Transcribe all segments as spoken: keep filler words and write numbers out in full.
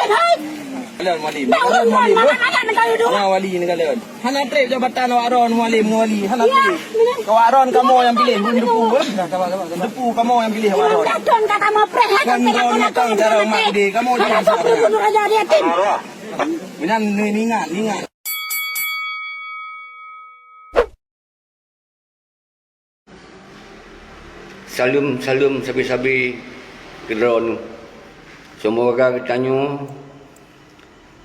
Hai! Kalon Mualem. Kalon Mualem. Mana, mana, mana, mana, mana? Nah, wali ni kalon. Hana trép jabatan awak ron Mualem ngon wali. Hana trép. Awak ron kamoe nyang piléh, bukan depu, eh? Depu kamoe nyang piléh awak ron. Kan ron datang cara umat gede, kamoe je yang salah. Meunan ni ingat, ingat. Saleuem-saleuem sabe-sabe keu droeneuh. Seumoga geutanyoe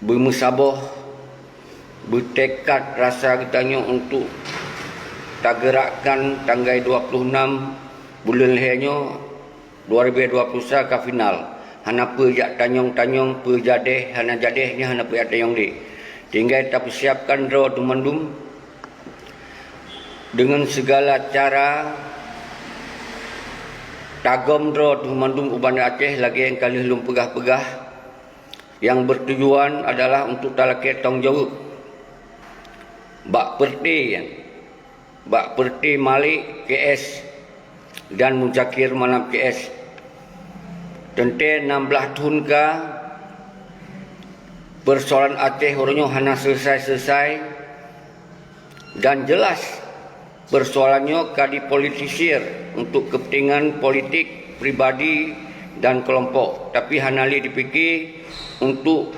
beumeusaboh, beutekad rasa geutanyoe untuk tageurakkan tanggai dua puluh enam buleuen lhèe nyoe dua ribu dua puluh sa ka final. Hana peue jak tanyong-tanyong, peue jadeh, hana jadeh nyan hana peue jak tanyong lé. Tinggai tapeusiapkan droe teuh mandum. Deungon sigala cara, tagom droe teuh mandum u Banda Aceh lagèe nyang ka lheueh lôn peugah-peugah, nyang beutujuan adalah untuk talakèe tanggung jaweueb bak peureuté nyan, bak peureuté Malik K S dan Muzakir Manaf K S. Teuntèe nam blah thôn ka, peusoalan Aceh uroe nyoe hana seuleusoe-seuleusoe. Dan jeulaih, peusoalan nyoe ka dipolitisir untuk keupeuntengan politik pribadi dan keulompok, tapi hana lé jipike untuk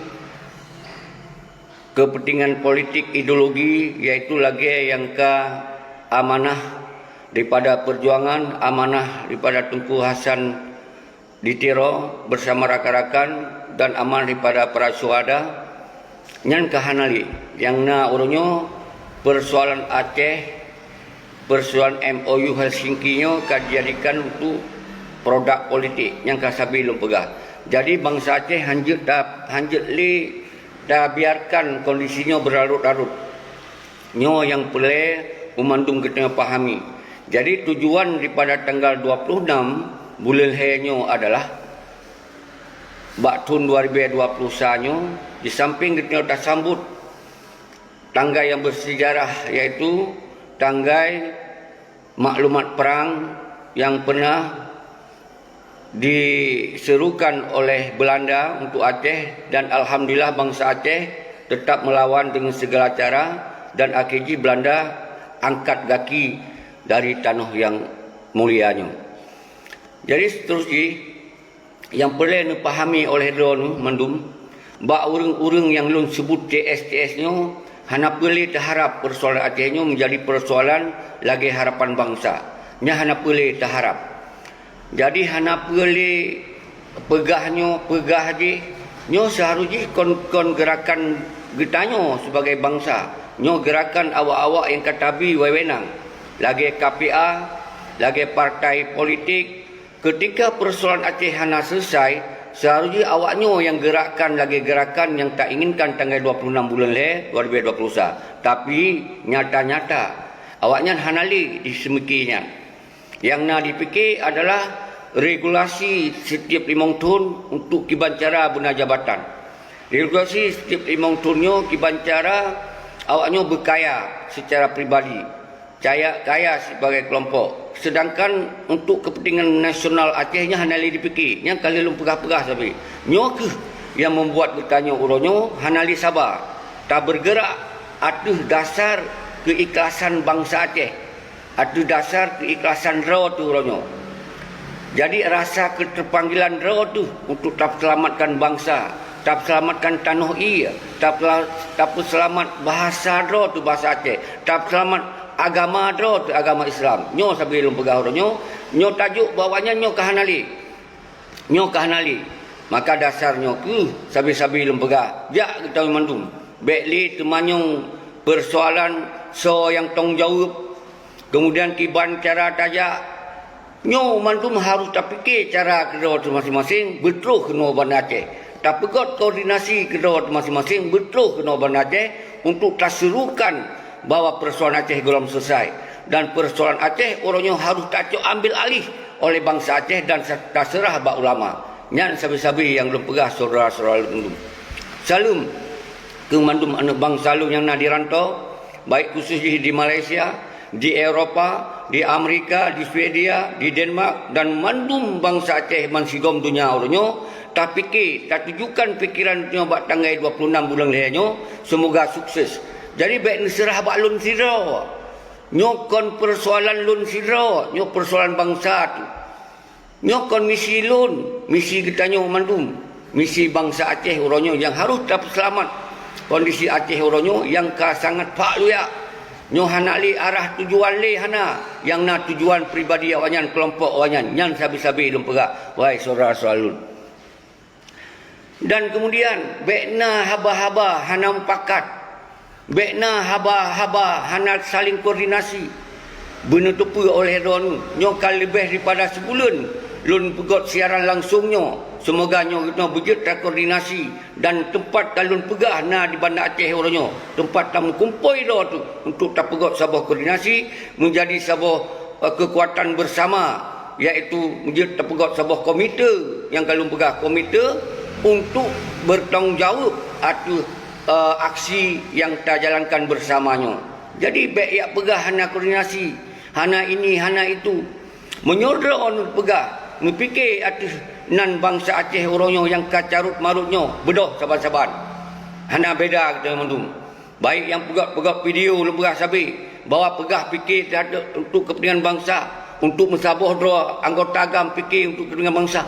keupeuntengan politik ideologi, yaitu lagèe nyang ka amanah daripada peujuangan, amanah daripada Teungku Hasan di Tiro bersama rakan-rakan dan amanah daripada para syuhada, nyan ka hana lé. Nyang na uroe nyoe peusoalan Aceh, peusoalan M O U Helsinki nyoe ka dijadikan untuk produk politik nyang ka sabe lôn peugah. Jadi bansa Aceh hanjeuet ta-, hanjeuet lé tabiarkan kondisi nyoe berlarut-larut. Nyoe nyang peureulèe meumandum geutanyoe pahami. Jadi tujuan daripada tanggal dua puluh enam buleuen lhèe nyoe adalah bak thôn dua ribu dua puluh sa nyoe, di samping geutanyoe tasambot tanggai nyang bersejarah, yaitu tanggai maklumat perang nyang pernah diserukan oleh Belanda untuk Aceh, dan alhamdulillah bansa Aceh tetap melawan dengan segala cara, dan akhé jih Belanda angkat gaki dari tanoh nyang mulia nyoe. Jadi, seterus jih, nyang peureulèe neupahami oleh droeneuh mandum, bak ureueng-ureueng nyang lôn seubut C S C S nyoe, hana peureulèe teuharab peusoalan Aceh nyoe meujadi peusoalan lagèe harapan bansa. Nyan hana peureulèe teuharab. Jadi, hana peureulèe peugah nyoe, peugah jih. Nyoe seuharôh jih kon, kon geurakan geutanyoe sibagai bansa. Nyoe geurakan awak-awak nyang ka tabi wewenang, lagèe K P A, lagèe partai politik. Keutika peusoalan Aceh hana seuleusoe, seuharôh jih awak nyoe nyang geurakkan lagèe geurakan nyang tainginkan tanggai dua puluh enam buleuen lhèe dua ribu dua puluh sa. Tapi, nyata-nyata, awaknyan hana lé di seumiki nyan. Nyang na jipike adalah regulasi setiap limong thôn untuk kiban cara beuna jabatan. Regulasi setiap limong thôn nyoe kiban cara awak nyoe beukaya secara pribadi, kaya, kaya sibagai kelompok. Sedangkan untuk kepentingan nasional Aceh nyan hana lé jipike. Nyan ka lheueh lôn peugah-peugah sabe. Nyoe kheueh nyang membuat geutanyoe uroe nyoe hana lé saba tabeurgeurak ateueh dasar keuikhlasan bansa Aceh. Ateueh dasar keuikhlasan droe teuh uroe nyoe. Jadi, rasa keuteupanggilan droe teuh untuk tapeuseulamatkan bansa, tapeuseulamatkan tanoh ie, tapela-, tapeuseulamat bahasa droe teuh bahasa Aceh, tapeuseulamat agama droe teuh agama Islam. Nyoe sabe lôn peugah uroe nyoe, nyoe tajok bahwa nyan nyoe ka hana lé. Nyoe ka hana lé. Maka dasar nyoe kheueh sabe-sabe lôn peugah, jak geutanyoe mandum. Bèk lé teumanyong peusoalan soe nyang tanggung jaweueb, keumudian kiban cara tajak. Nyoe mandum harôh tapike cara keudroe teuh maséng-maséng beutroh keunoe Banda Aceh. Tapeugot koordinasi keudroe teuh maséng-maséng beutroh keunoe Banda Aceh untuk taserukan bahwa peusoalan Aceh gohlom seuleusoe, dan peusoalan Aceh uroe nyoe harôh tacok ambil alih oleh bansa Aceh dan sa-, taseurah bak ulama. Nyan sabe-sabe nyang lôn peugah syedara-syedara lôn. Saleuem keu mandum aneuk bansa lôn nyang na di rantô, baik khusos jih di Malaysia, di Eropa, di Amerika, di Swedia, di Denmark, dan mandum bansa Aceh bansigom donya uroe nyoe, Tapike, tatujukan pikeran nyoe bak tanggai dua puluh enam buleuen lhèe nyoe, seumoga sukses. Jadi bèk neuseurah bak lôn sidroe. Nyoe kon peusoalan lôn sidroe, nyoe peusoalan bansa teuh. Nyoe kon misi lôn, misi geutanyoe mandum, misi bansa Aceh uroe nyoe nyang harôh tapeuseulamat. Kondisi Aceh uroe nyoe nyang ka sangat phak luyak. Nyoe hana lé arah tujuan lé hana, nyang na tujuan pribadi awaknyan, keulompok awaknyan, nyan sabe-sabe lôn peugah, wahai syedara-syedara lôn. Dan keumudian, bèk na haba-haba hana mupakat, bèk na haba-haba hana saléng koordinasi. Beuneuteupeu oleh droeneuh, nyoe ka leubeh daripada sibuleuen lôn peugöt siaran langsong nyoe. Seumoga nyoe geutanyoe beujeuet takoordinasi dan teumpat ka lôn peugah na di Banda Aceh uroe nyoe, teumpat tameukumpôi droe teuh untuk tapeugöt saboh koordinasi meujadi saboh, eh, keukuatan beusama, yaitu jeuet tapeugöt saboh komite nyang ka lôn peugah komite untuk bertanggung jawab ateueh, eh, aksi nyang tajalankan beusama nyoe. Jadi, bèk jak peugah hana koordinasi, hana ini, hana itu. Meunyoe droeneuh peugah, neupike ateueh nan bansa Aceh uroe nyoe nyang ka carôt-marôt nyoe, beudôh saban-saban. Hana beda geutanyoe mandum. Baik nyang peugah-peugah video lôn peugah sabe, bahwa peugah pike teuhadap untuk kepentingan bansa, untuk meusaboh droe anggota GAM pike untuk kepentingan bansa.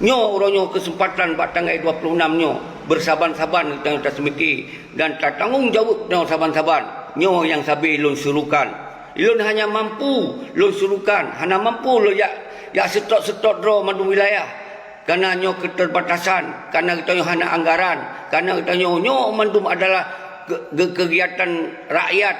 Nyoe uroe nyoe keuseumpatan bak tanggai dua puluh enam nyoe, beursaban-saban geutanyoe taseumike dan tatanggong jaweueb nyoe saban-saban. Nyoe nyang sabe lôn surukan. Lôn hanya mampu lôn surukan, hana mampu lôn jak, jak seutôt-seutôt droe mandum wilayah. Kareuna nyoe keuteubatasan, kareuna geutanyoe hana anggaran, kareuna geutanyoe nyoe mandum adalah ke-, ke-, keugiatan rakyat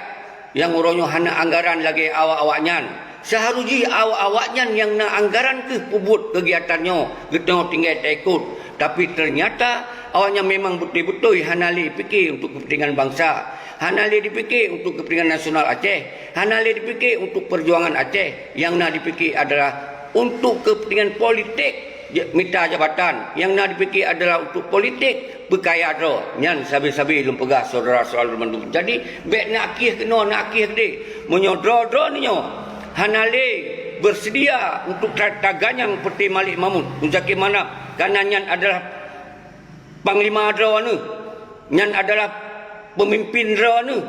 nyang uroe nyoe hana anggaran lagèe awak-awaknyan. Seuharôh jih awak-awaknyan nyang na anggaran kheueh peubuet keugiatan nyoe, geutanyoe tinggai taikot. Tapi teunyata awaknyan memang beutôi-beutôi hana lé pike untuk keupentingan bansa, hana lé dipike untuk keupentingan nasional Aceh, hana lé dipike untuk peujuangan Aceh. Nyang na dipike adalah untuk keupentingan politik. Ja-, mita jabatan, nyang na dipike adalah untuk politik, peukaya droe. Nyan sabe-sabe lôn peugah syedara-syedara lôn mandum. Jadi, bèk na akhé keunoe, na akhé keudéh. Meunyoe droe-droe nyoe hana lé beuseudia untuk ta-, taganyang peuté Malik Mahmud, Muzakir Manaf, kareuna nyan adalah panglima droeneuh, nyan adalah peumimpén droeneuh,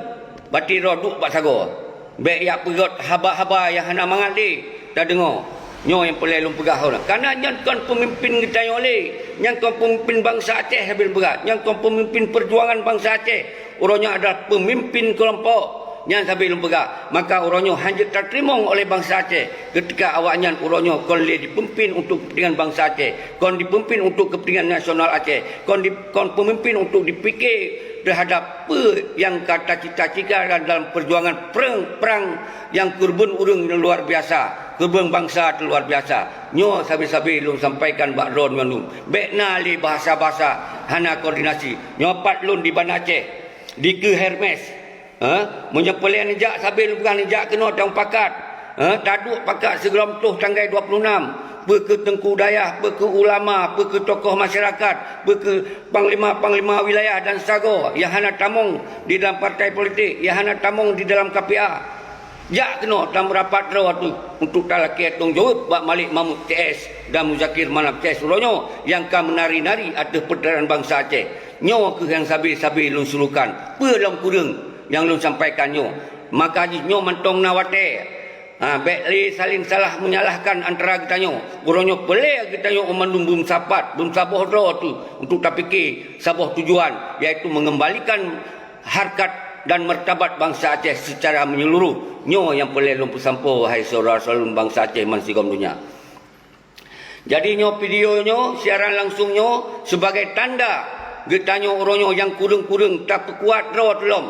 bati droe duek bak sagoe. Bèk jak peugöt haba-haba nyang hana mangat lé tadeungoe. Nyoe nyang peureulèe lôn peugah uroe nyoe. Kareuna nyan kon peumimpén geutanyoe lé, nyan kon peumimpén bansa Aceh sabe lôn peugah, nyan kon peumimpén peujuangan bansa Aceh. Uroe nyoe adalah peumimpén keulompok, nyan sabe lôn peugah. Maka uroe nyoe hana jeuet tateurimong oleh bansa Aceh. Keutika awaknyan uroe nyoe kon lé jipeumimpén untuk keupeuntingan bansa Aceh, kon jipeumimpén untuk keupeuntingan nasional Aceh, kon di-, kon peumimpén untuk jipike teuhadap peue nyang ka tacita-citakan dalam peujuangan prang, prang nyang keureubeuen ureuëng luar biasa, keureubeuen bansa luar biasa. Nyoe sabe-sabe lôn sampaikan bak droeneuh mandum. Bèk na lé bahasa-bahasa hana koordinasi. Nyoe pat lôn di Banda Aceh, dikeue Hermes. Ha? Meunyoe peureulèe neujak sabe lôn peugah neujak keunoe tameupakat. Ha? Taduek pakat sigohlom toh tanggai dua puluh enam. Peu kheueh teungku dayah, peu kheueh ulama, peu kheueh tokoh masyarakat, peu kheueh panglima-panglima wilayah dan sagoe nyang hana tamong di dalam partai politik, nyang hana tamong di dalam K P A. Jak keunoe tameurapat droe teuh untuk talakèe tanggông jaweueb bak Malik Mahmud C S dan Muzakir Manaf C S uroe nyoe nyang ka meunari-nari ateueh peutadaran bansa Aceh. Nyoe kheueh nyang sabe-sabe lôn surukan. Peue lom kureueng nyang lôn sampaikan nyoe? Maka jih nyoe mantong na watèe. Ha, bèk lé saléng salah meunyalahkan antara geutanyoe. Uroe nyoe peureulèe geutanyoe mandum beumeusapat, beumeusaboh droe teuh untuk tapike saboh tujuan, yaitu meungeumbalikan harkat dan martabat bansa Aceh seucara meunyeuluruh. Nyoe nyang peureulèe lôn peusampoe, wahai syedara-syedara lôn bansa Aceh bansigom donya. Jadi nyoe video nyoe, siaran langsong nyoe, sibagai tanda geutanyoe uroe nyoe nyang kureueng-kureueng tapeukuat droe teuh lom.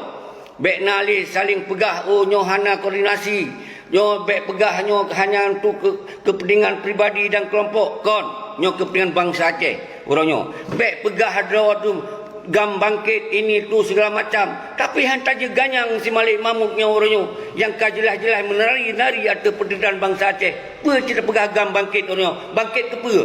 Bèk na lé saléng peugah, "Oh, nyoe hana koordinasi. Nyoe bèk peugah nyoe hanya untuk keu-, keupeuntingan pribadi dan keulompok." Kon, nyoe keupeuntingan bansa Aceh uroe nyoe. Bèk peugah droe teuh GAM bangkit, ini itu segala macam. Tapi han tajeuganyang si Malik Mahmud nyoe uroe nyoe nyang ka jeulaih-jeulaih meunari-nari ateueh peudeutan bansa Aceh. Peue cit tapeugah GAM bangkit uroe nyoe? Bangkit keu peue?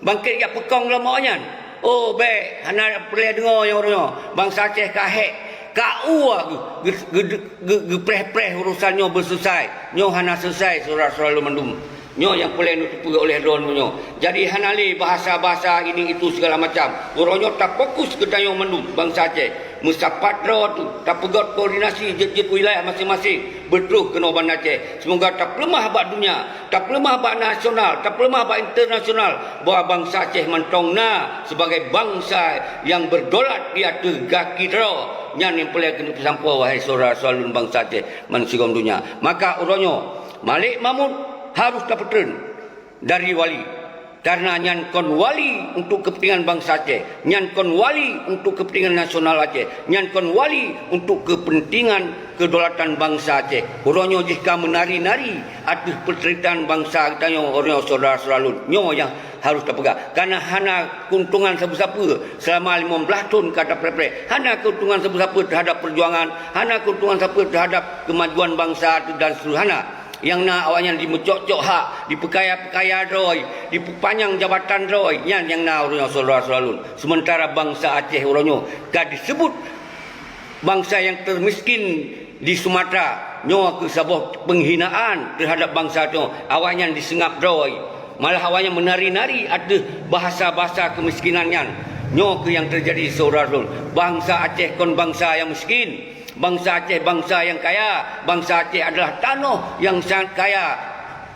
Bangkit jak peukong lom awaknyan? Oh, bèk, hana peureulèe deungoe nyang uroe nyoe. Bansa Aceh ka hék, ka uwa geu-, geu-, geu-, geu-, geupreh-preh urosan nyoe beuseuleusai. Nyoe hana seuleusoe, syedara-syedara lôn mandum. Nyoe nyang peureulée neuteupeue oleh droeneuh nyoe. Jadi hana lé bahasa-bahasa ini itu segala macam. Uroe nyoe tafokus geutanyoe mandum bansa Aceh. Meusapat droe tu, tapeugét koordinasi jeuet-jeuet wilayah maséng-maséng, beutroh keunoe Banda Aceh. Seumoga tapeuleumah bak dunia, tapeuleumah bak nasional, tapeuleumah bak internasional bahwa bansa Aceh mantong na sebagai bansa nyang beudaulat di ateueh gaki droe. Nyan nyang peureulée keuneuk peusampoe, wahai syedara-syedara lôn bansa Aceh, bansigom dunia. Maka uroe nyoe, Malik Mahmud harôh tapeutreun dari wali. Karena nyan kon wali untuk kepentingan bansa Aceh, nyan kon wali untuk kepentingan nasional Aceh, nyan kon wali untuk kepentingan kedaulatan bansa Aceh. Uroe nyoe jih ka meunari-nari ateueh peutretan bansa geutanyoe, uroe nyoe syedara-syedara lôn. Nyoe nyang harôh tapeugah. Karena hana keuntungan sapeue-sapeue selama limong blaih thon ka tapreh-preh. Hana keuntungan sapeue-sapeue terhadap perjuangan, hana keuntungan sapeue terhadap kemajuan bansa dan seterusnya. Nyang na awaknyan dimeucok-cok hak, dipeukaya-peukaya droe, dipeupanyang jabatan droe, nyan nyang na uroe nyoe syedara-syedara lôn. Sementara bansa Aceh uroe nyoe ka disebut bansa nyang termiskin di Sumatera, nyoe keuh saboh penghinaan terhadap bansa nyoe. Awaknyan diseungab droe, malah awaknyan meunari-nari ateueh bahasa-bahasa kemiskinan nyan. Nyoe keuh nyang teujadi syedara lôn. Bansa Aceh kon bansa nyang miskin. Bansa Aceh bansa nyang kaya. Bansa Aceh adalah tanoh nyang sangat kaya,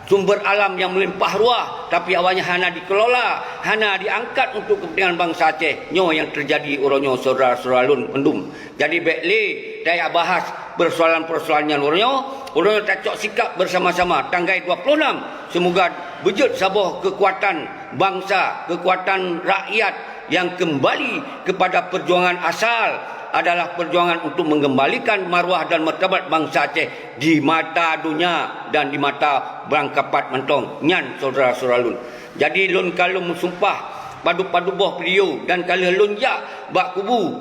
sumber alam nyang meulimpah ruah, tapi awaknyan hana dikelola, hana diangkat untuk kepentingan bansa Aceh. Nyoe nyang teujadi uroe nyoe syedara-syedara lôn mandum. Jadi bék lé tajak bahas persoalan-persoalan nyan uroe nyoe. Uroe nyoe tacok sikap bersama-sama tanggai dua puluh enam. Seumoga beujeuet saboh keukuatan bansa, keukuatan rakyat nyang keumbali keupada peujuangan asal, adalah peujuangan untuk meungeumbalikan maruah dan martabat bansa Aceh di mata donya dan di mata beurangkapat mantong. Nyan syedara-syedara lôn. Jadi lôn ka lôn meusumpah padub-padub boh video dan ka lheueh lôn jak bak kubu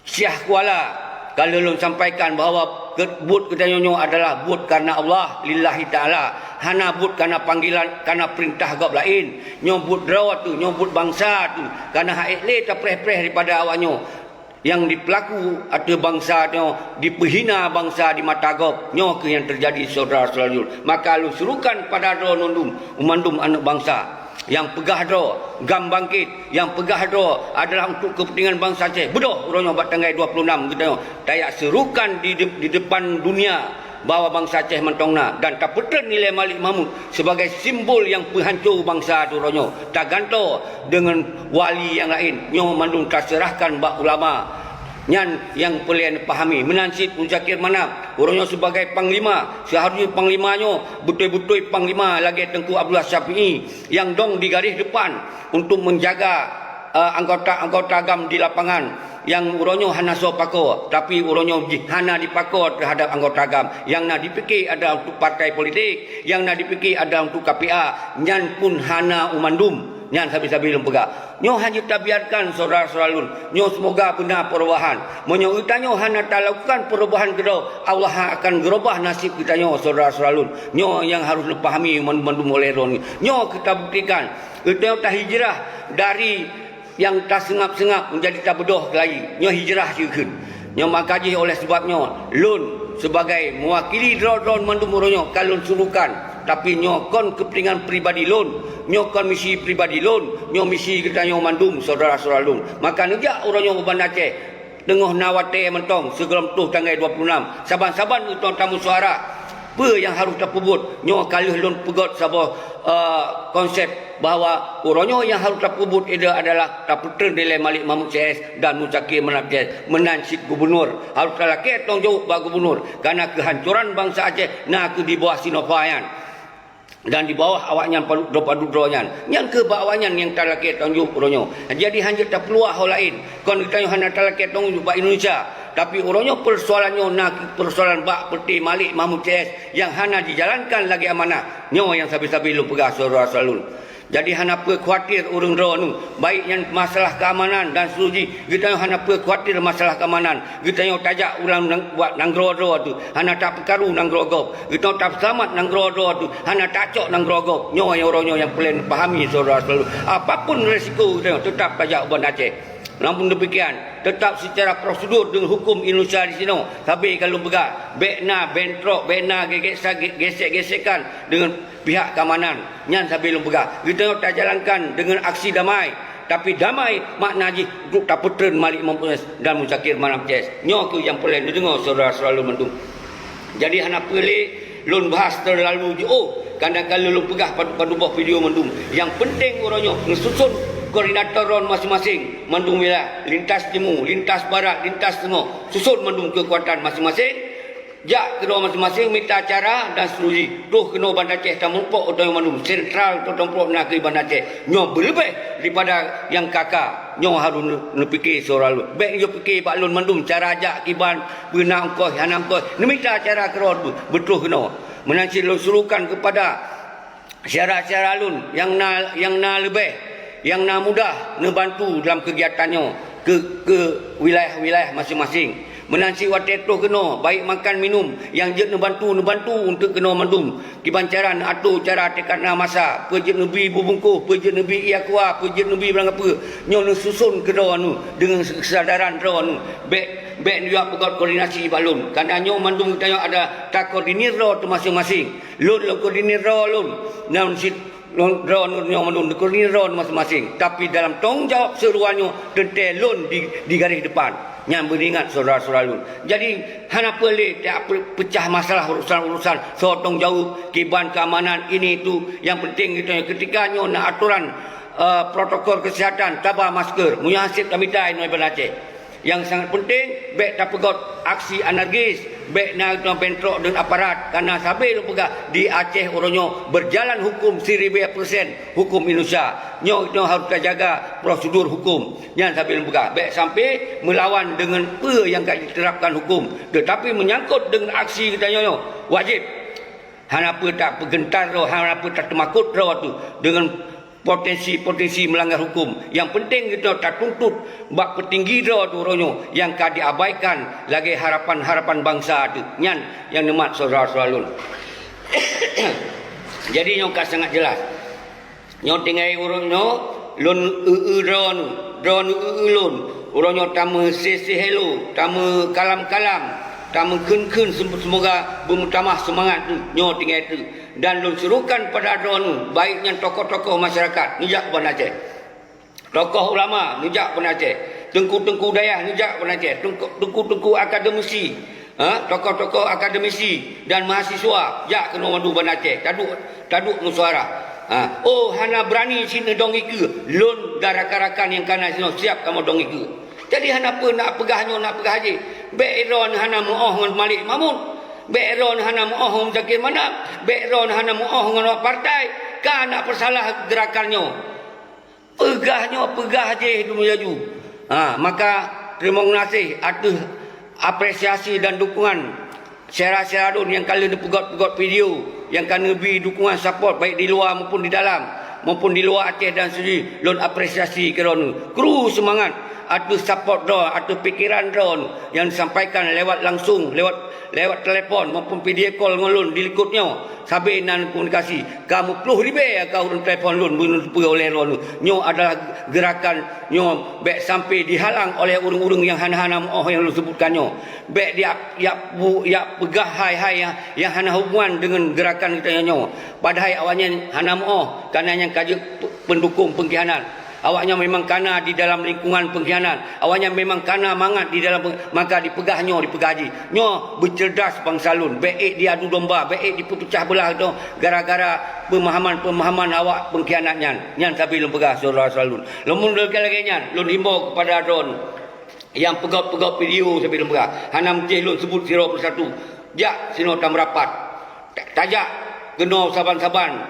Syiah Kuala, ka lheueh lôn sampaikan bahwa ke-, buet geutanyoe nyoe adalah buet karena Allah, lillahi ta'ala. Hana buet karena panggilan, karena peurintah gob laén. Nyoe buet droe teuh, nyoe buet bansa teuh. Karena han ék lé tapreh-preh daripada awak nyoe nyang dipeulaku ateueh bansa nyoe, dipeuhina bansa di mata gob. Nyoe keuh nyang teujadi syedara-syedara lôn. Maka lôn serukan pada droe nondum, mandum aneuëk bansa. Nyang peugah droe GAM bangkit, nyang peugah droe adalah untuk kepentingan bansa Aceh. Beudôh uroe nyoe bak tanggai dua puluh enam geutanyoe tajak seurukan di de-, di depan dunia bahwa bansa Aceh mantong na dan tapeutreun nilai Malik Mahmud sebagai simbol nyang peuhanco bansa uroe nyoe. Tagantoe deungon wali nyang laén, nyoe mandum taseurahkan bak ulama. Nyan nyang peureulée neupahami. Meunan cit Muzakir Manaf, uroe nyoe sibagai panglima, seuharusnya panglima nyoe beutôi-beutôi panglima lagée Teungku Abdullah Syafi'i nyang dong di garéh depan untuk menjaga, eh, anggota-anggota GAM di lapangan nyang uroe nyoe hana soe pakoe, tapi uroe nyoe jih hana dipakoe terhadap anggota GAM. Nyang na dipike adalah untuk partai politik, nyang na dipike adalah untuk K P A, nyan pun hana u mandum. Nyan sabe-sabe lôn peugah. Nyoe hana tabiarkan syedara-syedara lôn. Nyoe seumoga beuna perubahan. Meunyoe geutanyoe hana talakukan perubahan keudroe, Allah akan geurubah nasib geutanyoe syedara-syedara lôn. Nyoe nyang harôh neupahami mandum-mandum oleh droeneuh. Nyoe keuh tabuktikan, geutanyoe tahijrah dari nyang taseungab-seungab menjadi tabeudôh keulayi. Nyoe hijrah jikheun. Nyoe maka jih oleh sebab nyoe, lôn sebagai meuwakili droe-droe mandum uroe nyoe ka lôn surukan, tapi nyoe kon keupeuntengan pribadi lôn, nyoe kon misi pribadi lôn, nyoe misi geutanyoe mandum syedara-syedara lôn. Maka neujak uroe nyoe u Banda Aceh, teungoh na watée mantong sigohlom troh tanggai dua puluh enam, saban-saban geutanyoe tamusyawara. Peue nyang harôh tapeubuet? Nyoe ka lheueh lôn peugét saboh, eh, konsep bahwa uroe nyoe nyang harôh tapeubuet ide adalah tapeutreun dilée Malik Mahmud C S dan Muzakir Manaf C S, meunan cit gubunur. Harôh talakée tanggung jaweueb bak gubunur, kareuna keuhancoran bansa Aceh na keuh di bawah Sinova nyan dan di bawah awaknyan padub droe-padub droe nyan. Nyan keuh bak awaknyan nyang talakée tanggung jaweueb uroe nyoe. Jadi, hanjeuet tapeuluah ho laén. Kon geutanyoe hana talakée tanggung jaweueb bak Indonesia, tapi uroe nyoe peusoalan nyoe na keuh peusoalan bak peuti Malik Mahmud C S nyang hana jijalankan lagée amanah. Nyoe nyang sabe-sabe lôn peugah syedara-syedara lôn. Jadi, hana peue khawatir ureuëng droeneuh, baik nyan masalah keamanan dan seterusjih. Geutanyoe hana peue khawatir masalah keamanan. Geutanyoe tajak u lam nang-, bak nanggroe droe teuh, hana tapeukaru nanggroe gob. Geutanyoe tapeuseulamat nanggroe droe teuh, hana tacok nanggroe gob. Nyoe nyang uroe nyoe nyang peureulée neupahami syedara-syedara lôn. Apapun resiko geutanyoe, teutap tajak u Banda Aceh. Namun demikian, tetap secara prosedur dengan hukum Indonesia di sinoe, sabe ka lôn peugah, bèk na bentrok, bèk na gesek-gesekan dengan pihak keamanan. Nyan sabe lôn peugah. Geutanyoe tajalankan dengan aksi damai, tapi damai makna jih untuk tapeutreun Malik Mahmud dan Muzakir Manaf C S. Nyoe keuh nyang peureulèe neudeungoe syedara-syedara lôn mandum. Jadi hana peue lé lôn bahas teulalu jiôh, karena ka lheueh lôn peugah padub-padub boh video mandum. Nyang penting uroe nyoe neususun koordinator droen maséng-maséng, mandum wilayah, lintas timu, lintas barat, lintas teungoh, susun mandum keukuatan maséng-maséng, jak keudroe maséng-maséng mita cara dan seterusnya. Troh keunoe Banda Aceh tameurumpok u tanyoe mandum, sentral tameurumpok nakeuh Banda Aceh. Nyoe beuleubeh daripada nyang ka-ka. Nyoe harôh neu-, neupiké syedara lôn. Bèk neupike bak lôn mandum cara jak kiban, peue na ongkoh, hana ongkoh. Neumita cara keudroe beu-, beutroh keunoe. Meunan cit lôn serukan keupada syedara-syedara lôn nyang na, nyang na leubeh, nyang na mudah neubantu dalam keugiatan nyoe keu, keu wilayah-wilayah maséng-maséng. Meunan cit watèe troh keunoe, baik makan minum, nyang jeuet neubantu, neubantu untuk keunoe mandum. Kiban cara neuatô cara teuka na masa, peue jeuet neubi bubungkôh, peue jeuet neubi ié aqua, peue jeuet neubi barang peue. Nyoe neususun keudroe nyoe deungon keusadaran droe nyoe. Bèk, bèk neujak peugöt koordinasi bak lôn. Karena nyoe mandum geutanyoe ada takoordinir droe teuh maséng-maséng. Lôn, lôn koordinir droe lôn. Nyan cit lôn, droe nyoe mandum neukoordinir droe maséng-maséng. Tapi dalam tanggông jawab seureuwa nyoe teuntèe lôn di, di garéh depan. Nyan beuingat syedara-syedara lôn. Jadi, hana peue lé tapeucah masalah urusan-urusan soe tanggông jawab, kiban keamanan, ini itu. Nyang penting geutanyoe ketika nyoe na aturan, eh, protokol kesehatan, taba masker, meunyoe hasép tamita inoe Banda Aceh. Nyang sangat penting, bèk tapeugöt aksi anarkis, bèk na geutanyoe bentrok deungon aparat, karena sabe lôn peugah di Aceh uroe nyoe berjalan hukum seribu persen hukum Indonesia. Nyoe geutanyoe harôh tajaga prosedur hukum. Nyan sabe lôn peugah, bèk sampai meulawan deungon peue nyang ka jiterapkan hukum. Teutapi meunyangkot deungon aksi geutanyoe nyoe, wajéb. Hana peue tapeugeuntar droe, hana peue tateumakot droe teuh deungon potensi-potensi meulanggar hukum. Nyang penting geutanyoe tatuntut bak peutinggi droe teuh uroe nyoe nyang ka diabaikan lagèe harapan-harapan bansa teuh. Nyan nyang neumat syedara-syedara lôn. Jadi nyoe ka sangat jelas. Nyoe tinggai uroe nyoe, lôn eu-eu droeneuh, droeneuh eu-eu lôn. Uroe nyoe tameuséh-séh hello, tameukalam-kalam, tameukheun-kheun, sem-, seumoga beumeutamah seumangat nyoe tinggai teuk. Dan lôn serukan pada droeneuh, baik nyan tokoh-tokoh masyarakat, neujak u Banda Aceh. Tokoh ulama, neujak u Banda Aceh. Teungku-teungku dayah, neujak u Banda Aceh. Teungku-, teungku-teungku akademisi, ha, tokoh-tokoh akademisi dan mahasiswa, jak keunoe madu Banda Aceh, taduek, taduek meusyuara. Ha, oh, hana beurani cit neudong ikeue, lôn dan rakan-rakan nyang kana sinoe siap kamoe dong ikeue. Jadi hana peue nak peugah nyoe, nak peugah jih. Bèk droeneuh hana meu'oh ngon Malik Mahmud. Bèk droeneuh hana meu'oh ngon Muzakir Manaf. Bèk droeneuh hana meu'oh ngon awak partai. Ka na peusalah geurakan nyoe. Peugah nyoe, peugah jih dum laju. Ha, maka teurimong geunaséh ateueh apresiasi dan dukungan syedara-syedara lôn nyang ka lheueh neupeugöt-peugöt video, nyang ka neubi dukungan support baik di luwa maupun di dalam, maupun di luwa Aceh dan seudeh, lôn apresiasi keu droeneuh. Kru seumangat ateueh support droe, ateueh pikeran droeneuh nyang disampaikan lewat langsung, lewat, lewat telepon maupun video call ngon lôn di likot nyoe. Sabe na komunikasi, ka meuploh ribèe ka ureueng telepon lôn, bunoe teupeue oleh droeneuh. Nyoe adalah geurakan nyoe bèk sampai dihalang oleh ureueng-ureueng nyang hana-hana meu'oh nyang lôn seubutkan nyoe. Bèk jak, jak bu-, jak peugah hai-hai nyang, nyang hana hubungan deungon geurakan geutanyoe nyoe. Padahai awaknyan hana meu'oh, kana nyang ka jeuet pe-, peundukong peungkhianat. Awaknyan memang kana di dalam lingkungan pengkhianat. Awaknyan memang kana mangat di dalam peng-, maka dipeugah nyoe, dipeugah jih. Nyoe beuceurdas bansa lôn. Bèk ék diadu domba, bèk ék dipeupeucah beulah droe gara-gara peumahaman-peumahaman awak pengkhianat nyan. Nyan sabe lôn peugah, syedara-syedara lôn. Lôn mun lagèe nyan, lôn himbau keupada droeneuh nyang peugöt-peugöt video sabe lôn peugah. Hana meusti lôn seubut sidroe persatu. Jak sinoe tameurapat. Ta-, tajak keunoe saban-saban.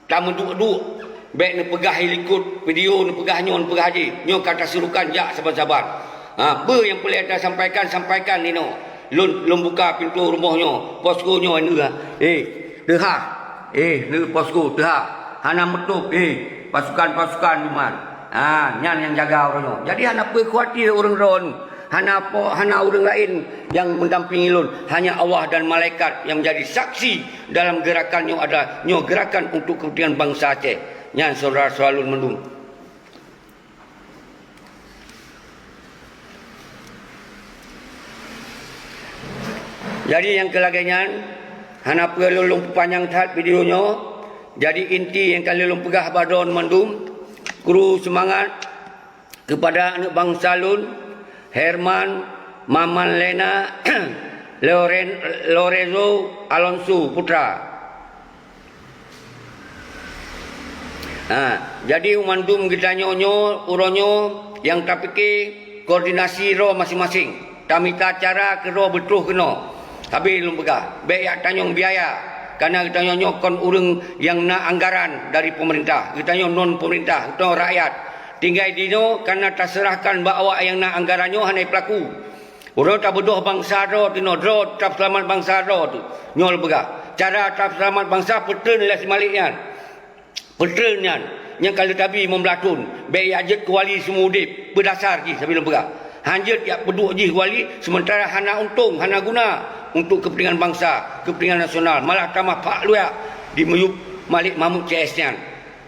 Tameuduek-duek, bèk neupeugah i likot video, neupeugah nyoe, neupeugah jih. Nyoe ka tasurukan jak saban-saban. Ha, peue nyang peureulèe tasampaikan, sampaikan inoe. Lôn, lôn buka pintoe rumoh nyoe, posko nyoe neuh. Eh, teuhah. Eh, neuh posko, teuhah. Hana meutôp, eh, pasukan-pasukan duman. Ha, nyan nyang jaga uroe nyoe. Jadi hana peue khawatir ureueng droeneuh. Hana po-, hana ureueng laén nyang mendampingi lôn, hanya Allah dan malaikat nyang menjadi saksi dalam geurakan nyoe adalah nyoe geurakan untuk kepentingan bansa Aceh. Nyan syedara-syedara lôn mandum. Jadi nyang keu lagée nyan, hana peue lôn lôn peupanyang that video nyoe. Jadi inti nyang ka lheueh lôn peugah bak droeneuh mandum, kru seumangat keupada aneuëk bansa lôn, Herman, Maman Lena, Loren-, Lorenzo Alonso Putra. Ha, jadi mandum geutanyoe nyoe uroe nyoe nyang tapike koordinasi droe maséng-maséng. Tamita cara keudroe beutroh keunoe. Habéh lôn peugah, bék yak tanyong biaya, kareuna geutanyoe nyoe kon ureuëng nyang na anggaran dari peumeurintah. Geutanyoe non peumeurintah, geutanyoe rakyat. Tinggai dinoe kareuna taseurahkan bak awak nyang na anggaran nyoe hana jipeulaku. Uroe tabeudôh bansa droe teunoe, droe tapeuseulamat bansa droe teuh. Nyoe lôn peugah, cara tapeuseulamat bansa peutreun lé si Malik nyan. Peutreun nyan, nyang ka lheueh tabi limong blaih thon, bék yak jeuet keu wali seumeu udeb, peudasar jih sabe lôn peugah. Han jeuet yak peuduek jih wali, seumeuntara hana untông, hana guna untuk keupeuntengan bansa, keupeuntengan nasional, malah tamah phak luyak di miyueb Malik Mahmud C S nyan.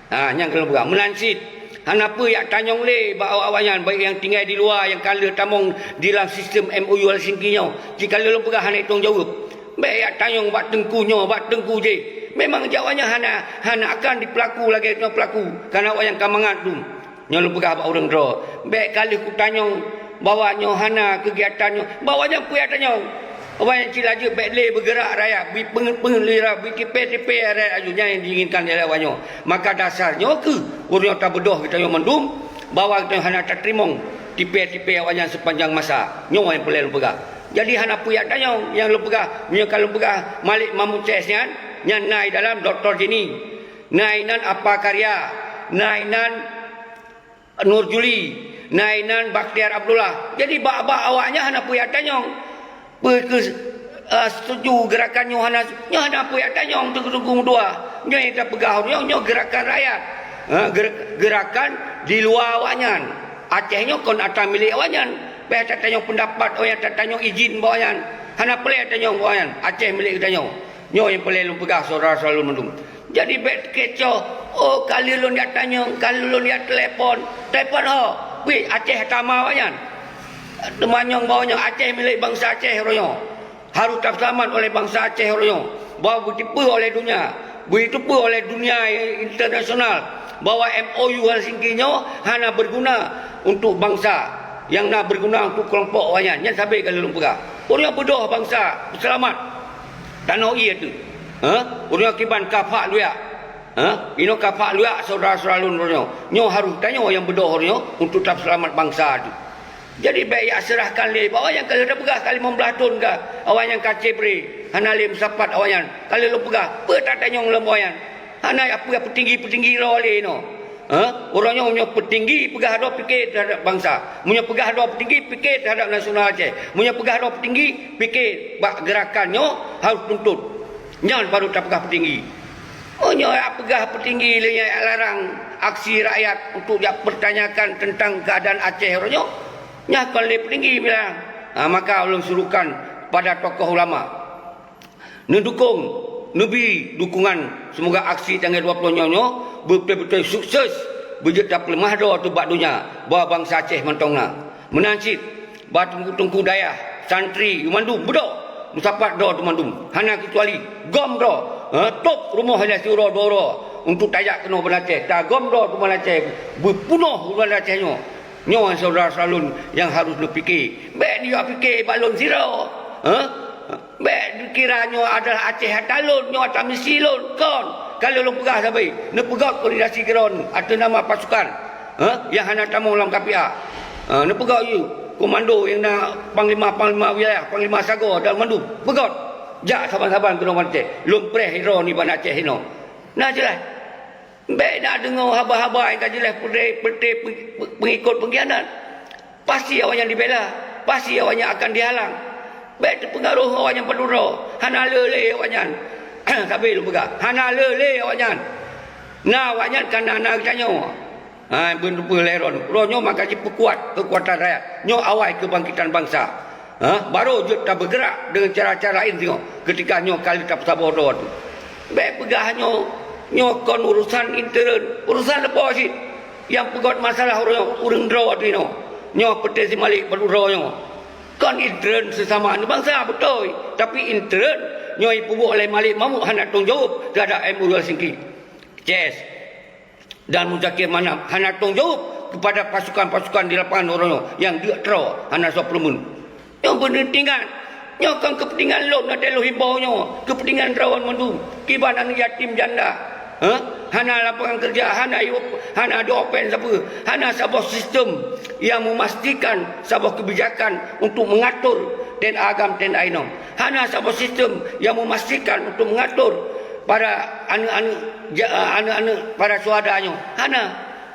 Ha, nyang ka lôn peugah. Meunan cit, hana peue yak tanyong lé bak awak-awak nyan, baik nyang tinggai di luwa nyang ka lheueh tamong di lam sistem M O U Helsinki nyoe. Cit ka lheueh lôn peugah hana tanggung jaweueb. Bék yak tanyong bak teungku nyoe, bak teungku jéh. Memang jak awak nyan hana, hana akan jipeulaku lagée nyoe peulaku, kareuna awak nyan ka mangat dum. Nyoe lôn peugah bak ureuëng droe, bék ka lheueh kutanyong bahwa nyoe hana keugiatan nyoe, bahwa nyan peue yak tanyong. Awak nyan cit laju bék lé beugeurak rakyat, bri peungeuet-peungeuet lé rakyat, bri tipée-tipée rakyat laju, nyan nyang diinginkan lé awak nyoe. Maka dasar nyoe kheueh ureuëng nyoe tabeudôh geutanyoe mandum, bahwa geutanyoe hana tateurimong tipée-tipée awak nyan seupanjang masa. Nyoe nyang peureulée lôn peugah. Jadi hana peue yak tanyong nyang lôn peugah, meunyoe ka lôn peugah Malik Mahmud C S nyan, nyan na i dalam Doktor Jenny, na inan Apa Karya, na inan Nur Juli, na inan Bakhtiar Abdullah. Jadi bak-bak awak nyan hana peue yak tanyong. Peue keu, eh, setuju gerakan nyoe hana, nyoe hana peue yak tanyong teungku-teungku meutuah. Nyoe nyang tapeugah nyoe, nyoe gerakan rakyat. Ha, ger-, gerakan di luwa awak nyan. Aceh nyoe kon atra milék awak nyan. Bék tatanyong peundapat awak nyan, tatanyong izin bak awak nyan. Hana peureulée tanyong bak awak nyan. Aceh milék geutanyoe. Nyoe nyang peureulée lôn peugah syedara-syedara lôn mandum. Jadi bék teukecoh, "Oh, ka lheueh lôn jak tanyong, ka lheueh lôn jak telepon." Telepon ho, wih, Aceh tama awak nyan. Teumanyong bahwa nyoe Aceh milék bansa Aceh uroe nyoe. Harôh tapeuseulamat oleh bansa Aceh uroe nyoe. Bahwa beuteupeue oleh dunia, beuteupeue oleh dunia internasional bahwa M O U Helsinki nyoe hana beuguna untuk bansa, nyang na beuguna untuk keulompok awak nyan. Nyan sabe ka lôn peugah. Uroe nyoe beudôh bansa peuseulamat. Tanoh ié teuh. Ha? Ureuëng kiban ka phak luyak. Ha? Inoe ka phak luyak syedara-syedara lôn uroe nyoe. Nyoe harôh tanyoe nyang beudôh uroe nyoe untuk tapeuseulamat bansa teuh. Jadi bék yak seurahkan lé bak awak nyang ka lheueh tapeugah ka limong blaih thon ka, awak nyang ka cebre, hana lé meusapat awak nyan. Ka lheueh lôn peugah, peue tatanyong lom awak nyan. Hana yak peue peutinggi-peutinggi droe lé inoe. Ha? Uroe nyoe meunyoe peutinggi peugah droe pike teuhadap bansa. Meunyoe peugah droe peutinggi pike teuhadap nasional Aceh. Meunyoe peugah droe peutinggi pike bak gerakan nyoe harôh tuntut. Nyan baru tapeugah peutinggi. Meunyoe peugah peutinggi lé nyan larang aksi rakyat untuk jak pertanyakan tentang keuadaan Aceh uroe nyoe, nyan kon lé peutinggi bilang. Ha, maka ulôn serukan pada tokoh ulama. Neudukong, neubi dukungan, seumoga aksi tanggai dua ploh nyoe nyoe beutôi-beutôi sukses, beujeuet tapeuleumah droe teuh bak donya bahwa bansa Aceh mantong na. Meunan cit, bak teungku-teungku dayah, santri, mandum beudôh meusapat droe teuh mandum, hana keucuali gom droe, ha, tôb rumoh ilée siuroe dua uroe untuk tajak keunoe Banda Aceh, tagom droe teuh Banda Aceh, beupeunoh Banda Aceh nyoe. Nyoe syedara-syedara lôn nyang harôh neupike. Bék neujak pike bak lôn sidroe, ha? Bék neukira nyoe adalah Aceh atra lôn, nyoe atra misi lôn. Kon, ka lheueh lôn peugah sabe, neupeugét koordinasi keudroe ateueh nama pasukan, ha, nyang hana tamong lam K P A. Ha, neupeugét yue komando nyang na panglima-panglima wilayah, panglima sagoe dan mandum. Peugét, jak saban-saban keunoe Banda Aceh. Lôn preh droe nibak Aceh inoe. Na jeulaih. Bék na deungoe haba-haba nyang ka jeulaih peureute-peureute peungikot peungkhianat. Pasti awaknyan dibela, pasti awaknyan akan dihalang. Bék teupeungaroh awaknyan padub droe, hana le lé awaknyan. Sabe lôn peugah, hana le lé awaknyan. Na awaknyan ka na, na geutanyoe. Ha, beuneupeue lé droeneuh. Droeneuh maka jipeukuat keukuatan rakyat. Nyoe awai keubangkitan bansa. Ha, barô jeuet tabeugerak deungon cara-cara laén singoh keutika nyoe ka lheueh tapeusaboh droe teuh. Bék peugah nyoe, nyoe kon urosan intern, urosan leupah cit. Nyang peugét masalah ureuëng, ureuëng droe teuh nyoe. Nyoe peuté si Malik padub droe nyoe. Kon intern sesama aneuk bangsa, beutôi. Tapi intern nyoe ipubuet oleh Malik Mahmud hana tanggung jawab terhadap M O U Helsinki. C S dan Muzakir Manaf hana tanggung jawab kepada pasukan-pasukan di lapangan uroe nyoe nyang deuk troe hana soe peureumeun. Nyoe beuneutingan. Nyoe kon keupeuntingan lôn, adak lôn himbau nyoe. Keupeuntingan droe mandum. Kiban aneuk yatim janda. Hah? Hana lapangan kerja, hana iup-, hana diopen sapeue, hana saboh sistem yang memastikan saboh kebijakan untuk mengatur T N A agam, T N A inong. Hana saboh sistem yang memastikan untuk mengatur para aneuk-aneuk ja-, aneuk-aneuk para syuhada nyoe. Hana.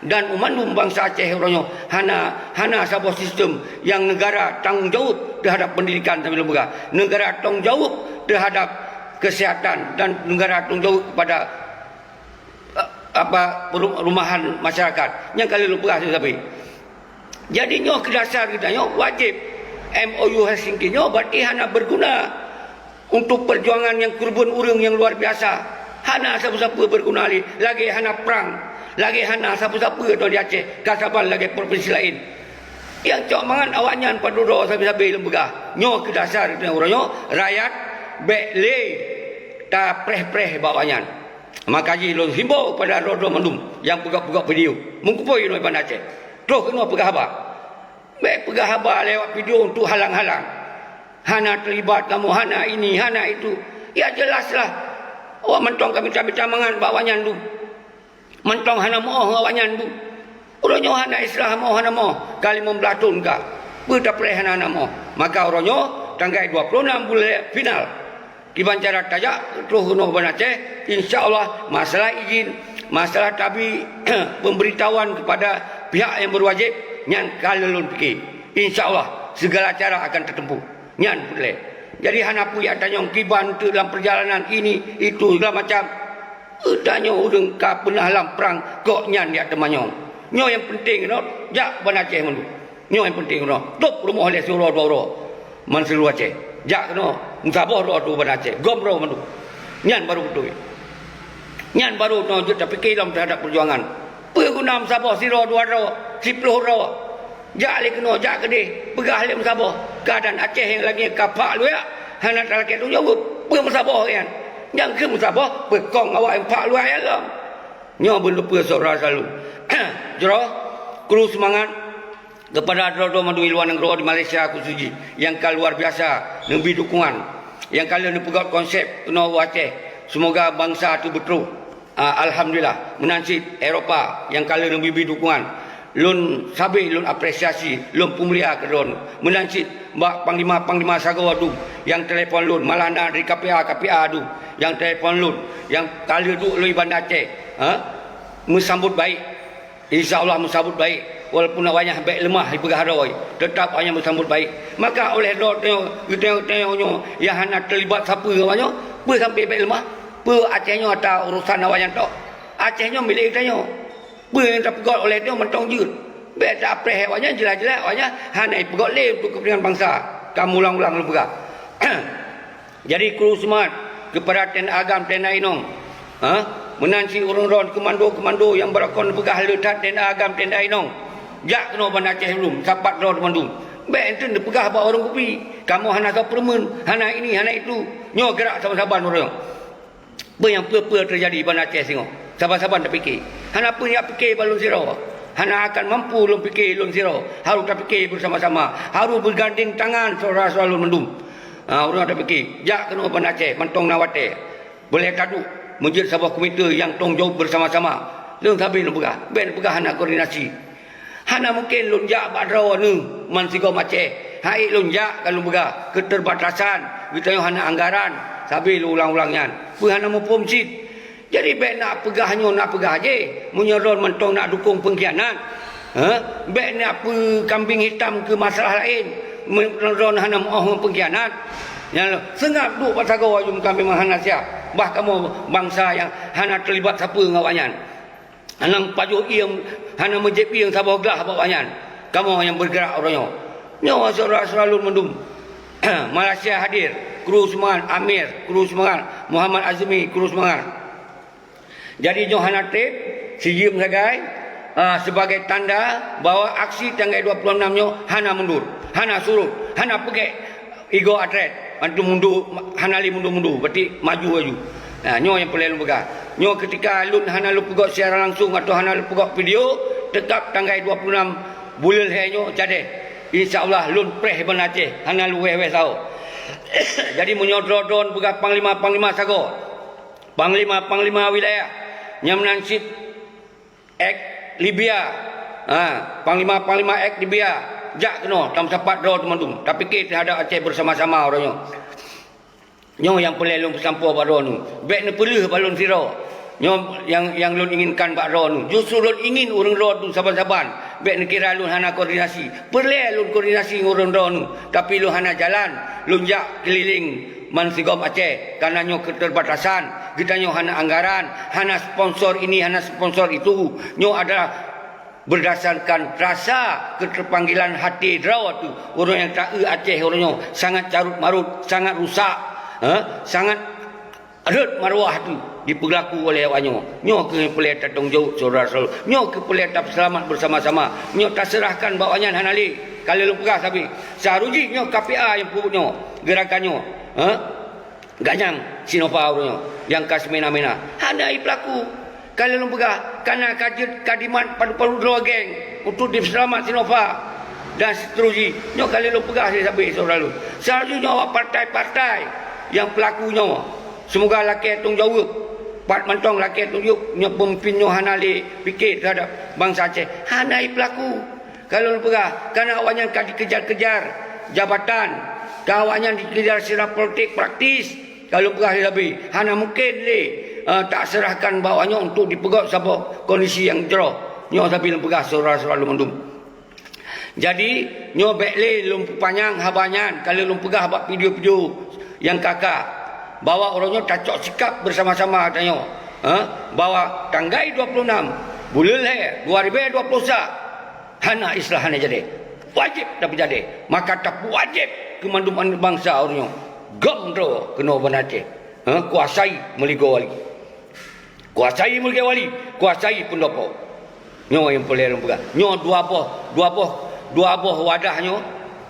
Dan mandum bansa Aceh uroe nyoe hana, hana saboh sistem yang negara tanggung jawab terhadap pendidikan, tapi lôn peugah. Negara tanggung jawab terhadap kesihatan dan negara tanggung jawab kepada, eh, apa, peru-, perumahan masyarakat. Nyang ka lheueh lôn peugah sabe-sabe. Jadi nyoe keu dasar geutanyoe wajéb M O U Helsinki nyoe berarti hana berguna untuk perjuangan nyang keureubeuen ureuëng nyang luar biasa. Hana sapeue-sapeue berguna lé, lagée hana prang, lagée hana sapeue-sapeue di Aceh, ka saban lagée provinsi laén. Nyang cok mangat awaknyan padub droe sabe-sabe lôn peugah. Nyoe keu dasar geutanyoe uroe nyoe, rakyat bék lé tapreh-preh bak awaknyan. Maka jih lôn himbau kepada droe-droe mandum nyang peugah-peugah video, meukeupôi inoe Banda Aceh, troh keunoe peugah haba. Bék peugah haba lewat video untuk halang-halang. Hana terlibat kamoe, hana ini, hana itu. Ya jelaslah. Awak mantong ka mita-mita mangat bak awaknyan dum. Mantong hana meuoh awaknyan dum. Uroe nyoe hana istilah meuoh hana meuoh. Ka limong blaih thon ka. Peue tapreh hana, hana meuoh. Maka uroe nyoe tanggai dua puluh enam buleuen final. Kiban cara tajak troh keunoe Banda Aceh, insya Allah masalah izin, masalah tabi, pemberitahuan kepada pihak yang berwajib nyan ka lôn pike. Insya Allah segala cara akan tertempuh. Nyan peureulée. Jadi hana peue jak tanyong kiban teuk lam perjalanan ini, itu, segala macam. Geutanyoe ureuëng ka peunah lam prang kok nyan jak teumanyong. Nyoe nyang peunteng keunoe jak Banda Aceh mandum. Nyoe nyang peunteng keunoe. Tôb rumoh lé siuroe dua uroe. Man seuluruh Aceh. Jak keunoe meusaboh droe ateueh Banda Aceh. Gom droe mandum. Nyan baru beutôi. Nyan baru nyoe jeuet tapike lom terhadap perjuangan. Peue guna meusaboh sidroe dua droe, siploh droe? Jak lé keunoe, jak keudeh, peugah lé meusaboh. Keuadaan Aceh nyang lagée ka phak luyak, hana talakée tanggung jaweueb. Peue meusaboh nyan? Nyang keu meusaboh, peukong awak nyang phak luyak nyan lom. Nyoe beuneupeue saudara saleuem. Jroh, kru seumangat kepada droe-droe mandum di luwa nanggroe di Malaysia khusos jih nyang ka luar biasa neubri dukungan, nyang ka lheueh neupeugét konsep keunoe u Aceh. Seumoga bansa teuh beutroh. Ah, alhamdulillah, meunan cit Eropa nyang ka lheueh neubri-bri dukungan. Lôn sabe lôn apresiasi, lôn peumulia keu droeneuh. Meunan cit bak panglima-panglima sagoe dum nyang telepon lôn, malah na dari K P A, K P A dum nyang telepon lôn, nyang ka lheueh duek lôn di Banda Aceh, ha? Meusambot baik. Insya Allah meusambot baik. Walaupun awaknyan bék leumah jipeugah droe, teutap awaknyan meusambot baik. Maka oleh droe tanyoe, geutanyoe-tanyoe nyoe nyang hana teulibat sapeue ngon awaknyan, peue sampoe bék leumah? Peue Aceh nyoe ata urosan awaknyan tok? Aceh nyoe milék geutanyoe. Peue nyang tapeugét oleh nyoe mantong jeuet. Bék tapreh awaknyan, jeulaih-jeulaih awaknyan hana jipeugét lé untuk keupeuntengan bansa. Ka meuulang-ulang lôn peugah. Jadi kru seumangat keupada T N A agam, T N A inong. Ha? Meunan cit ureuëng droen keumando-keumando nyang beurakon peugah le that T N A agam, T N A inong. Jak keunoe Banda Aceh lom, sapat droe mandum. Bék enteuk neupeugah bak warong kupi, kamoe hana soe peureumeun, hana ini, hana itu. Nyoe geurak saban-saban ureuëng. Peue nyang peue-peue teujadi Banda Aceh singoh, saban-saban tapike. Hana peue jak pike bak lôn sidroe. Hana akan mampu lôn pike lôn sidroe. Harôh tapike beusama-sama. Harôh beugandeng tangan syedara-syedara lôn mandum. Ha, ureuëng tapike, jak keunoe Banda Aceh mantong na watée. Boleh taduek meujeuet saboh komite nyang tong jaweueb beusama-sama. Lôn sabe lôn peugah, bék peugah hana koordinasi. Hana mungken lôn jak bak droeneuh man sigom Aceh. Hai lôn jak ka lôn peugah, keuteubatasan geutanyoe hana anggaran, sabe lôn ulang-ulang nyan. Peue hana muphom cit? Jadi bék na peugah nyoe na peugah jéh, meunyoe droen mantong na dukong peungkhianat. Heh? Bék na peue kambing hitam keu masalah laén, meunyoe droen hana meuoh ngon peungkhianat. Nyan lom, seungab duek bak sagoe aju meuka memang hana siab. Bah kamoe bansa nyang hana teulibat sapeue ngon awaknyan. Hana meupajoh ieng, hana meujieb ieng saboh glah bak awaknyan. Kamoe nyang beugeurak uroe nyoe. Nyoe syedara-syedara lôn mandum. Malaysia hadir, kru seumangat, Amir, kru seumangat, Muhammad Azmi, kru seumangat. Jadi nyoe hana treb, sijeuem sagai, ah, sebagai tanda bahwa aksi tanggai dua puluh enam nyoe hana mundur, hana surut. Hana peugét igoe atlet, antu mundur, hana lé mundur-mundur, berarti maju laju. Nah, nyoe nyang peureulée lôn peugah. Nyoe keutika lôn hana lôn peugét siaran langsung atawa hana lôn peugét video, teutap tanggai dua puluh enam buleuen lhée nyoe jadeh. Insya Allah lôn preh ban Aceh, hana lôn wéh-wéh sahoe. Jadi meunyoe droe-droe peugah panglima-panglima sagoe, panglima-panglima wilayah, nyang meunan cit ex Libya. Ha, panglima-panglima ex Libya, jak keunoe tameusapat droe teumandum. Tapike teuhadap Aceh bersama-sama uroe nyoe. Nyoe nyang peureulée lôn peusampoe bak droeneuh. Bék neupeuleueh bak lôn sidroe. Nyoe nyang, nyang lôn inginkan bak droeneuh. Justru lôn ingin ureuëng droeneuh saban-saban. Bék neukira lôn hana koordinasi. Peureulée lôn koordinasi ngon ureuëng droeneuh. Tapi lôn hana jalan. Lôn jak keulileng bansigom Aceh. Kareuna nyoe keterbatasan. Geutanyoe hana anggaran. Hana sponsor ini, hana sponsor itu. Nyoe adalah berdasarkan rasa keterpanggilan hati droe teuh. Ureuëng nyang taeu Aceh uroe nyoe sangat carut-marut, sangat rusak, eh, sangat rhot marwah teuh dipeulaku oleh awak nyoe. Nyoe keuh peureulée tatong jaweueb syedara-syedara. Nyoe keuh peureulée tapeuseulamat bersama-sama. Nyoe taseurahkan bak awak nyan hana lé. Ka lheueh lôn peugah sabe. Seuharôh jih nyoe K P A nyang peubuet nyoe, geurakan nyoe. Eh? Ganyang Sinova uroe nyoe nyang ka seumena-mena. Hana ipeulaku. Ka lheueh lôn peugah, kareuna ka jeuet ka dimat padub-padub droe geng untuk dipeuseulamat Sinova dan seuterusjih. Nyoe ka lheueh lôn peugah sabe-sabe syedara lôn. Seuharôh jih nyoe awak partai-partai nyang peulaku nyoe, seumoga lakée tong jaweueb. Pat mantong lakée tong jaweueb, nyoe peumimpin nyoe hana lé pike teuhadap bansa Aceh. Hana ipeulaku. Ka lôn peugah, kareuna awak nyan ka dikejar-kejar jabatan, ka awak nyan dikejar secara politik praktis. Ka lôn peugah lé Nabi, hana mungken lé, eh, taseurahkan bak awak nyoe untuk dipeugét saboh kondisi nyang jroh. Nyoe sabe lôn peugah syedara-syedara lôn mandum. Jadi, nyoe bék lé lôn peupanyang haba nyan, ka lheueh lôn peugah bak video-video nyang ka-ka, bahwa uroe nyoe tacok sikap bersama-sama tanyoe, eh, bahwa tanggai dua puluh enam buleuen lhée dua ribée dua puluh sa, hana istilah hana jadeh. Wajéb tapeujadeh. Maka tapeuwajéb keu mandum aneuk bansa uroe nyoe. Gom droe keunoe ban Aceh. Ha, kuasai meuligoe wali. Kuasai meuligoe wali. Kuasai peundopo. Nyoe nyang peureulée lôn peugah. Nyoe dua boh, dua boh, dua boh wadah nyoe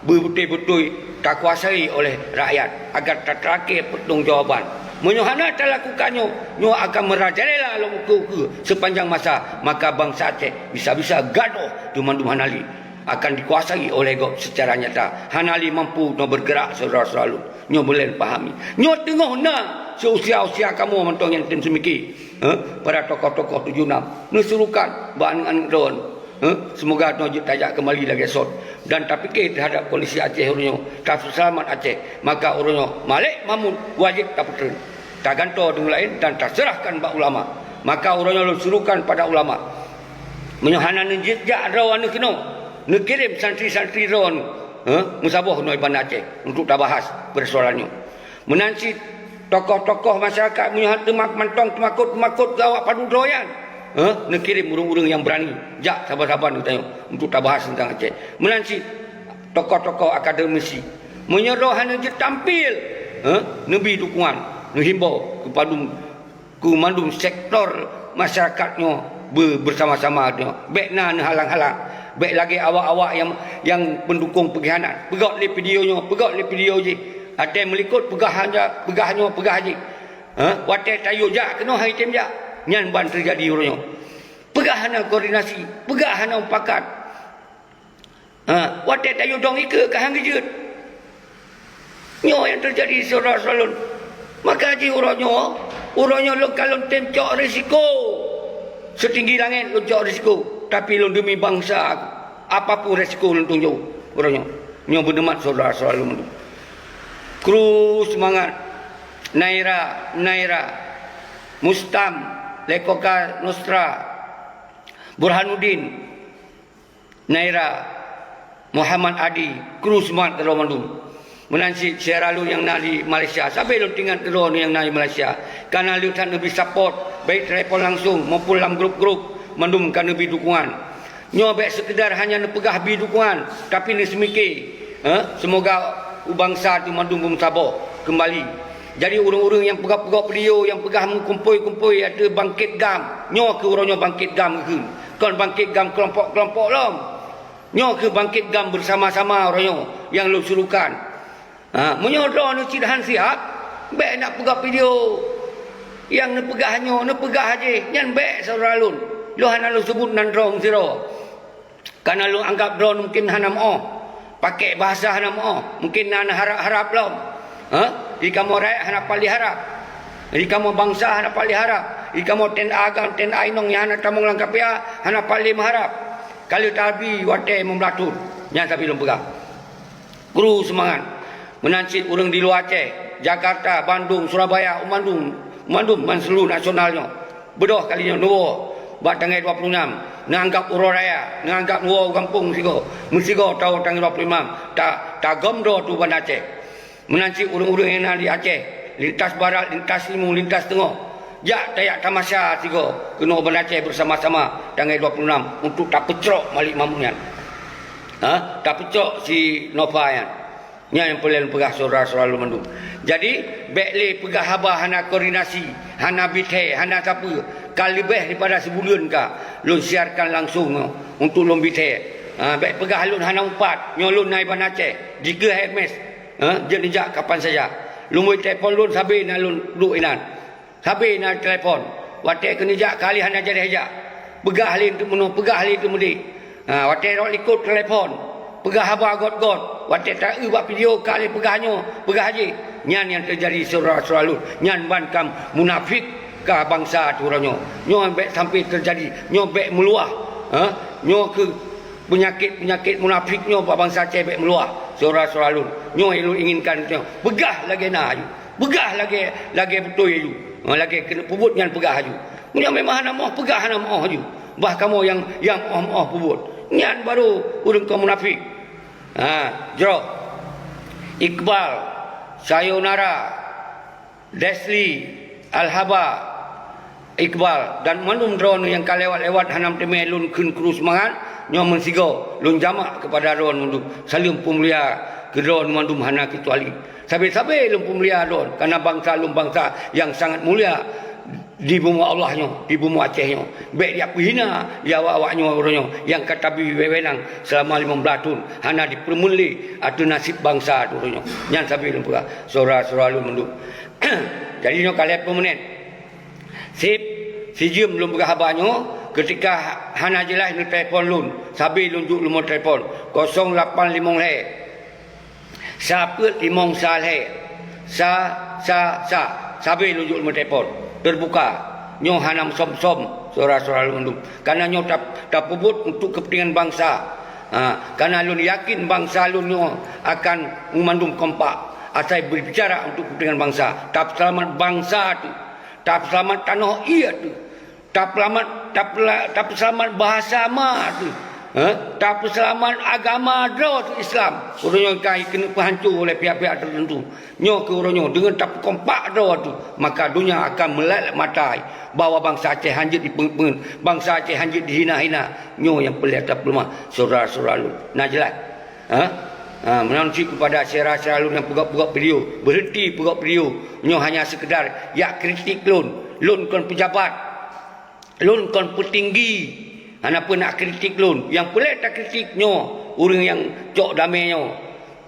beubeutôi-beutôi takuasai oleh rakyat agar tateurakée peutanggung jawaban. Meunyoe hana talakukan nyoe, nyoe akan merajalela lom ukeue-ukeue sepanjang masa, maka bansa Aceh bisa-bisa gadôh teumandum hana lé akan dikuasai oleh gob secara nyata. Hana lé mampu nyoe bergerak syedara-syedara lôn. Nyoe beulen pahami. Nyoe teungoh na seusia-usia kamoe mantong nyang tem seumike. Eh, para tokoh-tokoh tujoh nam. Neusurukan bak aneuk-aneuk droe. Eh, seumoga nyoe jeuet tajak keumali lagée sot. Dan tapike teuhadap kondisi Aceh uroe nyoe, tapeuseulamat Aceh. Maka uroe nyoe, malek mamut wajéb tapeutreun. Tagantoe deungon laén dan taseurahkan bak ulama. Maka uroe nyoe lôn surukan pada ulama. Meunyoe hana neujeuet jak droe aneuk keunoe, neukirém santri-santri droe aneuk, eh, meusaboh noe Banda Aceh untuk tabahas peursoalan nyoe. Meunan cit tokoh-tokoh masyarakat meunyoe hana teuma mantong teumakot-teumakot keu awak padub droe nyan, eh, neukirém ureuëng-ureuëng nyang beurani jak saban-saban geutanyoe untuk tabahas teuntang Aceh. Meunan cit tokoh-tokoh akademisi, meunyoe droe hana jeuet tampil, eh, neubi dukungan, neuhimbau keu padub keu mandum sektor masyarakat nyoe be-, beusama-sama nyoe. Bék na neuhalang-halang. Bék lagée awak-awak nyang, nyang peundukong peungkhianat. Peugét lé video nyoe, peugét lé video jih. Até meulikot peugah hana, peugah nyoe, peugah jih. Ha? Watée tayue jak keunoe hai tem jak. Nyan ban teujadi uroe nyoe. Peugah hana koordinasi, peugah hana mupakat. Ha, watée tayue dong ikeue ka han geujeuet. Nyoe nyang teujadi syedara-syedara lôn. Maka jih uroe nyoe, uroe nyoe lôn ka lôn tem cok risiko. Seutinggi langét lôn cok risiko, tapi lôn deumi bansa aku. Apapun risiko lôn tunjok uroe nyoe. Nyoe beuneumat syedara-syedara lôn mandum. Kru seumangat. Naira, Naira. Mustam, Lekoka Nusra. Burhanuddin. Naira, Muhammad Adi, kru seumangat keudroe mandum. Meunan cit syedara lôn nyang na di Malaysia, sabe lôn teuingat keudroe nyang na di Malaysia. Ka na lheueh that neubi support, baik telepon langsung maupun lam grup-grup, mandum ka neubi dukungan. Nyoe bék seukeudar hanya neupeugah bi dukungan, tapi neuseumike, eh, seumoga u bansa teuh mandum beumeusaboh keumbali. Jadi ureuëng-ureuëng nyang peugah-peugah video, nyang peugah meukumpôi-kumpôi ateueh bangkét GAM, nyoe keuh uroe nyoe bangkét GAM geukheun. Kon bangkét GAM keulompok-keulompok lom. Nyoe keuh bangkét GAM beusama-sama uroe nyoe. nyang lôn surukan. Ha, meunyoe droeneuh cit han siab, bék nak peugah video nyang neupeugah nyoe, neupeugah jih, nyan bék syedara lôn. Lôn hana lôn seubut nan droe meusidroe. Kana lôn anggab droeneuh mungken hana meu'oh, pakék bahasa hana meu'oh, mungken na harab-harab lom. Ha? Di kamoe rakyat hana paléh harab. Di kamoe bansa hana paléh harab. Di kamoe T N A agam, T N A inong nyang hana tamong lam kafé hana paléh meuharab. Ka lheueh tabi watée meublathon. Nyan sabe lôn peugah. Kru seumangat. Meunan cit ureuëng di luwa Aceh, Jakarta, Bandung, Surabaya, u mandum, u mandum ban seuluruh nasional nyoe. Beudôh kali nyoe neuwoe bak tanggai dua puluh enam, neuanggab uroe raya, neuanggab neuwoe u gampông meusigoe. Meusigoe tawoe tanggai dua puluh enam, ta-, tagom droe teuh u Banda Aceh. Meunan cit ureuëng-ureuëng nyang na di Aceh, lintas barat, lintas timu, lintas teungoh, jak tajak tamasya sigoe keunoe u Banda Aceh beusama-sama tanggai dua puluh enam untuk tapeucrok Malik Mahmud nyan. Ha? Tapeucrok si Nova nyan. Nyan nyang peureulée lôn peugah syedara-syedara lôn mandum. Jadi, bék lé peugah haba hana koordinasi, hana bithée, hana sapeue. Ka leubeh daripada sibuleuen ka lôn siarkan langsung nyoe untuk lôn bithée. Ha, bék peugah lôn hana meupat, nyoe lôn na i Banda Aceh, dikeue S M S. Ha, jeuet neujak kapan saja. Lôn bri telepon lôn sabe na lôn duek inan. Sabe na telepon. Watée keuneuk jak, kali hana jadi jak. Peugah lé teuk meunoe, peugah lé teuk meudéh. Ha, watée rot likot telepon. Peugah haba gét-gét. Watée ta-eu bak video, kali peugah nyoe, peugah jih. Nyan nyang teujadi syedara-syedara lôn. Nyan ban ka munafik ka bansa teuh uroe nyoe. Nyoe bék sampai teujadi. Nyoe bék meuluah. Ha? Nyoe keuh peunyakét-peunyakét munafik nyoe bak bansa Aceh bék meuluah. Syedara-syedara lôn. Nyoe nyang lôn inginkan nyoe. Peugah lagée na aju. Peugah lagée, lagée beutôi aju. Ha, lagée keuneuk peubuet nyan peugah aju. Meunyoe memang hana moh, peugah hana moh aju. Bah kamoe nyang, nyang moh-moh peubuet. Nyan baru ureuëng kon munafik. Ha, jroh. Iqbal, Sayonara, Desli, Alhaba, Iqbal, dan mandum droeneuh nyang ka lewat-lewat hana meuteumé lôn kheun kru seumangat, nyoe meusigoe lôn jamak keupada droeneuh mandum. Saleuem peumulia keu droeneuh mandum hana keucuali. Sabe-sabe lôn peumulia droeneuh, kareuna bansa lôn bansa nyang sangat mulia di bumoe Allah nyoe, di bumoe Aceh nyoe. Bék jak peuhina lé awak-awak nyoe uroe nyoe nyang ka tabi wewenang seulama limong blaih thon, hana jipeurumeuen lé ateueh naseb bansa uroe nyoe. Nyan sabe lôn peugah, syedara-syedara lôn mandum. Jadi nyoe ka lhée peuet menit. Seb, sijeuem lôn peugah haba nyoe, keutika hana jeulaih neutelepon lôn, sabe lôn jok nomor telepon, kosong lapan limong lhée, sa peuet limong sa lhée, sa, sa, sa, sabe lôn jok nomor telepon. Teubuka. Nyoe hana meusom-som, syedara-syedara lôn mandum. Kareuna nyoe tap-, tapeubuet untuk keupeuntengan bansa. Ha, kareuna lôn yakin bansa lôn nyoe akan meumandum kompak asai berbicara untuk keupeuntengan bansa. Tapeuseulamat bansa teuh. Tapeuseulamat tanoh ié teuh. Tapeuseulamat, tapela-, tapeuseulamat bahasa ma teuh. Ha? Tapeuseulamat agama droe teuh Islam. Uroe nyoe ka keuneuk peuhanco oleh pihak-pihak teuteuntu. Nyoe keu uroe nyoe, deungon tapeukompak droe teuh, maka donya akan meulat mata bahwa bansa Aceh hanjeuet dipeungeut-peungeut, bansa Aceh hanjeuet dihina-hina. Nyoe nyang peureulée tapeuleumah, syedara-syedara lôn. Na jeulaih? Ha? Ha, meunan cit keupada syedara-syedara lôn nyang peugah-peugah video, beureunti peugah video. Nyoe hanya seukeudar jak kritik lôn. Lôn kon peujabat. Lôn kon peutinggi, hana peue nak kritik lôn. Nyang peureulée takritik nyoe, ureuëng nyang cok damé nyoe,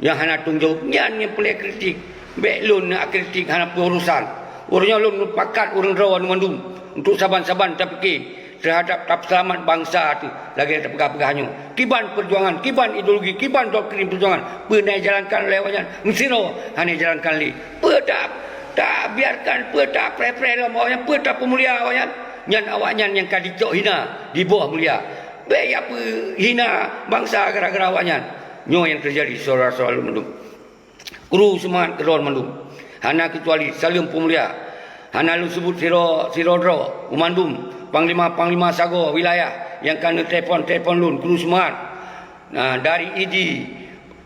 nyang hana tanggung jaweueb, nyan nyang peureulée kritik. Bék lôn nak kritik hana peue urosan. Uroe nyoe lôn meupakat ureuëng droe mandum untuk saban-saban tapike teuhadab tapeuseulamat bansa teuh lagée tapeugah-peugah nyoe. Kiban peujuangan, kiban ideologi, kiban doktrin peujuangan, peue na ijalankan lé awaknyan, meusidroe hana ijalankan lé. Peue ta-, tabiarkan, peue tapreh-preh lom awaknyan, peue tapeumulia awaknyan? Nyan awaknyan nyang ka jicok hina, jiboh mulia. Bék jak peuhina bansa gara-gara awaknyan. Nyoe nyang teujadi, syedara-syedara lôn mandum. Kru seumangat keu droe mandum. Hana keucuali, saleuem peumulia. Hana lôn seubut sidroe-sidroe droe, u mandum panglima-panglima sagoe wilayah nyang ka neutelepon-telepon lôn, kru seumangat. Nah, dari Idi,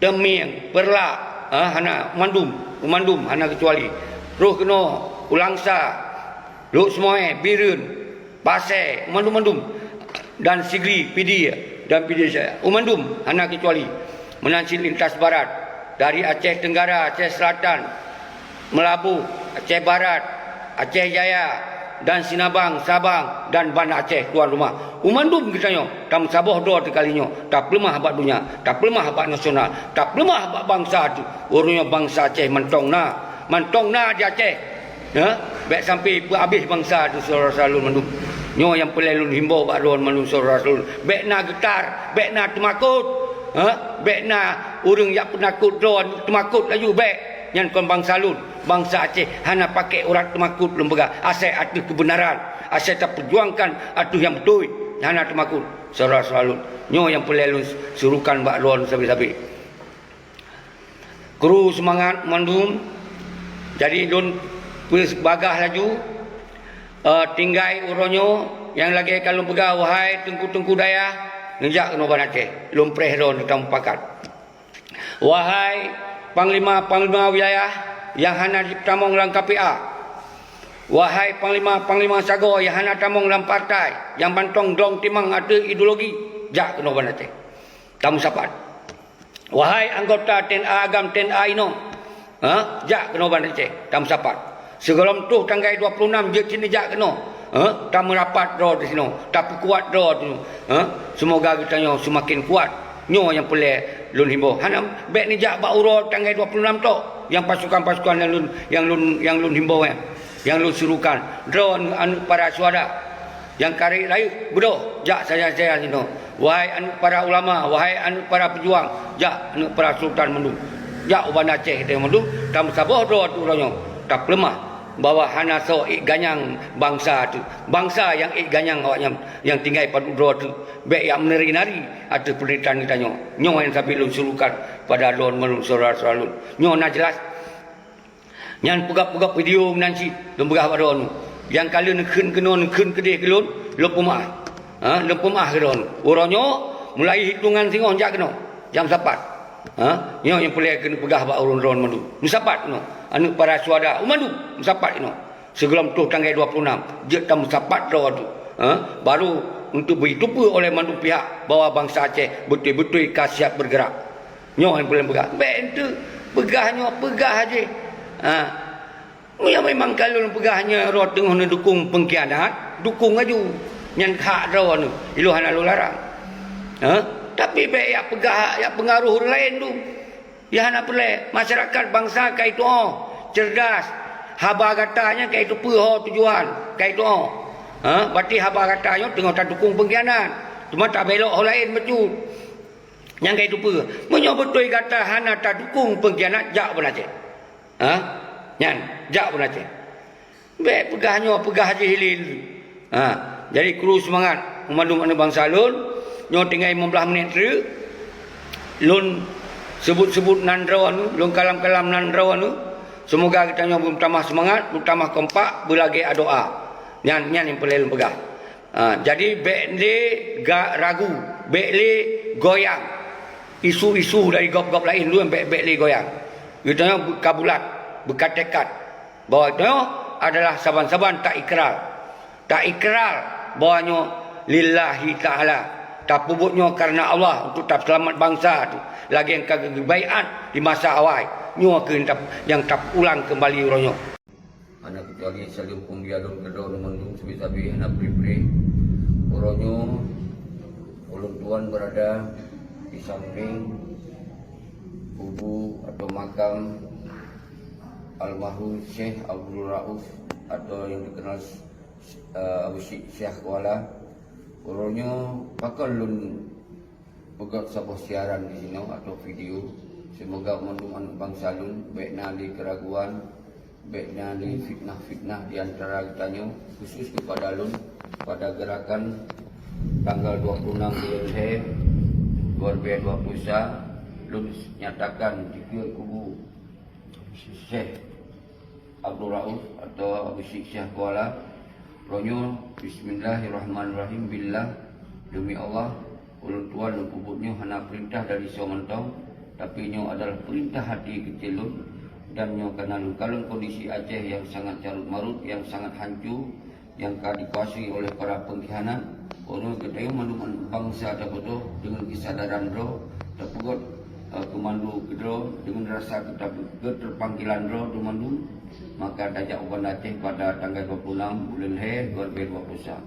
Teumieng, Peureulak, ha, hana, mandum, u mandum hana keucuali. Troh keunoe u Langsa, Lhokseumawe, Bireuen, Pasé, mandum-mandum, dan Sigli, Pidie, dan Pidie Jaya. U mandum hana keucuali. Meunan cit lintas barat, dari Aceh Tenggara, Aceh Selatan, Meulaboh, Aceh Barat, Aceh Jaya, dan Sinabang, Sabang, dan Banda Aceh tuan rumah. U mandum geutanyoe tameusaboh droe teuh kali nyoe, tapeuleumah bak donya, tapeuleumah bak nasional, tapeuleumah bak bansa teuh. Uroe nyoe bansa Aceh mantong na, mantong na di Aceh. Ya, bék sampai peuabéh bansa teuh, syedara-syedara lôn mandum. Nyoe nyang peureulée lôn himbau bak droe mandum, syedara-syedara lôn. Bék na geutar, bék na teumakot. Ha? Bék na ureuëng jak peunakot droe teumakot laju, bék. Nyan kon bansa lôn. Bansa Aceh hana pakék urat teumakot lôn peugah, asai ateueh keubeunaran, asai tapeujuangkan ateueh nyang beutôi, hana teumakot. Syedara-syedara lôn, nyoe nyang peureulée lôn surukan bak droe sabe-sabe. Kru seumangat mandum. Jadi lôn peubagah laju, eh, tinggai uroe nyoe nyang lagée ka lôn peugah, wahai teungku-teungku dayah, neujak keunoe Banda Aceh, lôn preh droe teuh tameupakat. Wahai panglima-panglima wilayah nyang hana jipeutamong lam K P A, wahai panglima-panglima sagoe nyang hana tamong lam partai, nyang mantong dong timang ateueh ideologi, jak keunoe Banda Aceh, tameusapat. Wahai anggota T N A agam, T N A inoe, ha, jak keunoe Banda Aceh, tameusapat. Sigohlom troh tanggai dua puluh enam jeuet cit neujak keunoe, ha, tameurapat droe disinoe, tapeukuat droe disinoe, ha. Seumoga geutanyoe seumaken kuat. Nyoe nyang peureulée lôn himbau. Hana, bék neujak bak uroe tanggai dua puluh enam tok, nyang pasukan-pasukan nyang lôn, nyang lôn, nyang lôn himbau nyan, nyang lôn surukan. Droe aneuëk para syuhada nyang ka rayeuk-rayeuk, beudôh jak sajan-sajan sinoe. Wahai aneuëk para ulama, wahai aneuëk para peujuang, jak aneuëk para sultan mandum, jak u Banda Aceh teuh mandum, tameusaboh droe teuh uroe nyoe, tapeuleumah bahwa hana soe ék ganyang bansa teuh. Bansa nyang ék ganyang awaknyan nyang tinggai padub droe teuh. Bék jak meunari-nari ateueh peunderitahan geutanyoe. Nyoe nyang sabe lôn surukan pada droe mandum, syedara-syedara lôn. Nyoe na jeulaih. Nyan peugah-peugah video meunan cit lôn peugah bak droeneuh. Nyang ka lheueh neukheun keunoe, neukheun keudeh keu lôn, lôn peumeu'ah. Ha, lôn peumeu'ah keu droeneuh. Uroe nyoe mulai hitongan singoh jak keunoe, jak meusapat. Ha, nyoe nyang peureulée keuneuk peugah bak ureuëng droeneuh mandum. Meusapat keunoe, aneuëk para syuhada, u mandum meusapat keunoe. Sigohlom troh tanggai dua puluh enam jeuet tameusapat droe teuh. Ha, baru untuk beuiteupeue oleh mandum pihak bahwa bansa Aceh beutôi-beutôi ka siap bergerak. Nyoe nyang peureulée peugah. Bék enteuk peugah nyoe, peugah aja. Ha. Meunyoe memang ka lôn peugah nyoe droe teungoh neudukong peungkhianat, dukong laju. Nyan hak droeneuh, ilôn hana lôn larang. Ha? Tapi bék jak peugah, jak peungaroh ureuëng laén tu. Ya hana peureulée. Masyarakat bansa ka itu'oh, cerdas. Haba gata nyan ka iteupeue ho tujuan, ka itu'oh. Ha? Berarti haba gata nyoe teungoh tadukong peungkhianat. Teuma tabelok ho laén bacut. Nyang ka iteupeue, meunyoe beutôi gata hana tadukong peungkhianat, jak u Banda Aceh. Ha? Nyan, jak u Banda Aceh. Bék peugah nyoe, peugah jih lé. Ha, jadi kru seumangat, mandum aneuëk bansa lôn. Nyoe tinggai limong blaih menit treuk. Lôn seubut-seubut nan droeneuh, lôn kalam-kalam nan droeneuh. Seumoga geutanyoe beumeutamah seumangat, beumeutamah kompak, beulagée adoa. Nyan, nyan nyang peureulée lôn peugah. Ha, jadi bék lé ga-, ragu, bék lé goyang. Isu-isu dari gob-gob laén tu bék, bék lé goyang. Geutanyoe beuka bulat, beuka teukat bahwa geutanyoe adalah saban-saban taikrar. Taikrar bahwa nyoe lillahi ta'ala. Tapeubuet nyoe kareuna Allah untuk taseulamat bansa tu. Lagée nyang ka geubaiat di masa awai. Nyoe keuh nyang tap-, nyang tapeuulang keumbali uroe nyoe. Hana keucuali saleuem peumulia lôn keudroe mandum sabe-sabe hana preh-preh. Uroe nyoe ulôn tuan berada di samping kubu atau makam almarhum Syekh Abdul Rauf atau yang dikenal, eh, Abu Syik Syah Kuala. Uroe nyoe pakon lôn peugöt saboh siaran di sinoe atau video. Seumoga mandum aneuëk bansa lôn bék na lé keuraguan, bék na lé fitnah-fitnah di antara geutanyoe, khusus keupada lôn, pada geurakan tanggal dua puluh enam buleuen lhée dua ribu dua puluh satu, lôn nyatakan dikeue kubu Syekh Abdul Rauf atau Abu Syik Syah Kuala. Uroe nyoe, bismillahirrahmanirrahim, billah, demi Allah, ulôn tuan lôn peubuet nyoe hana peurintah dari soe mantong, tapi nyoe adalah peurintah hati keucil lôn, dan nyoe kareuna lôn kalon kondisi Aceh nyang sangat carut-marut, nyang sangat hanco, nyang ka dikuasai oleh para peungkhianat. Uroe nyoe geutanyoe mandum aneuëk bansa tabeudôh deungon keusadaran droe, tapeugöt keumandu keudroe deungon rasa keutab-, keuteupanggilan droe keumandu, maka tajak u Banda Aceh pada tanggai dua puluh enam buleuen lhèe dua ribu dua puluh satu.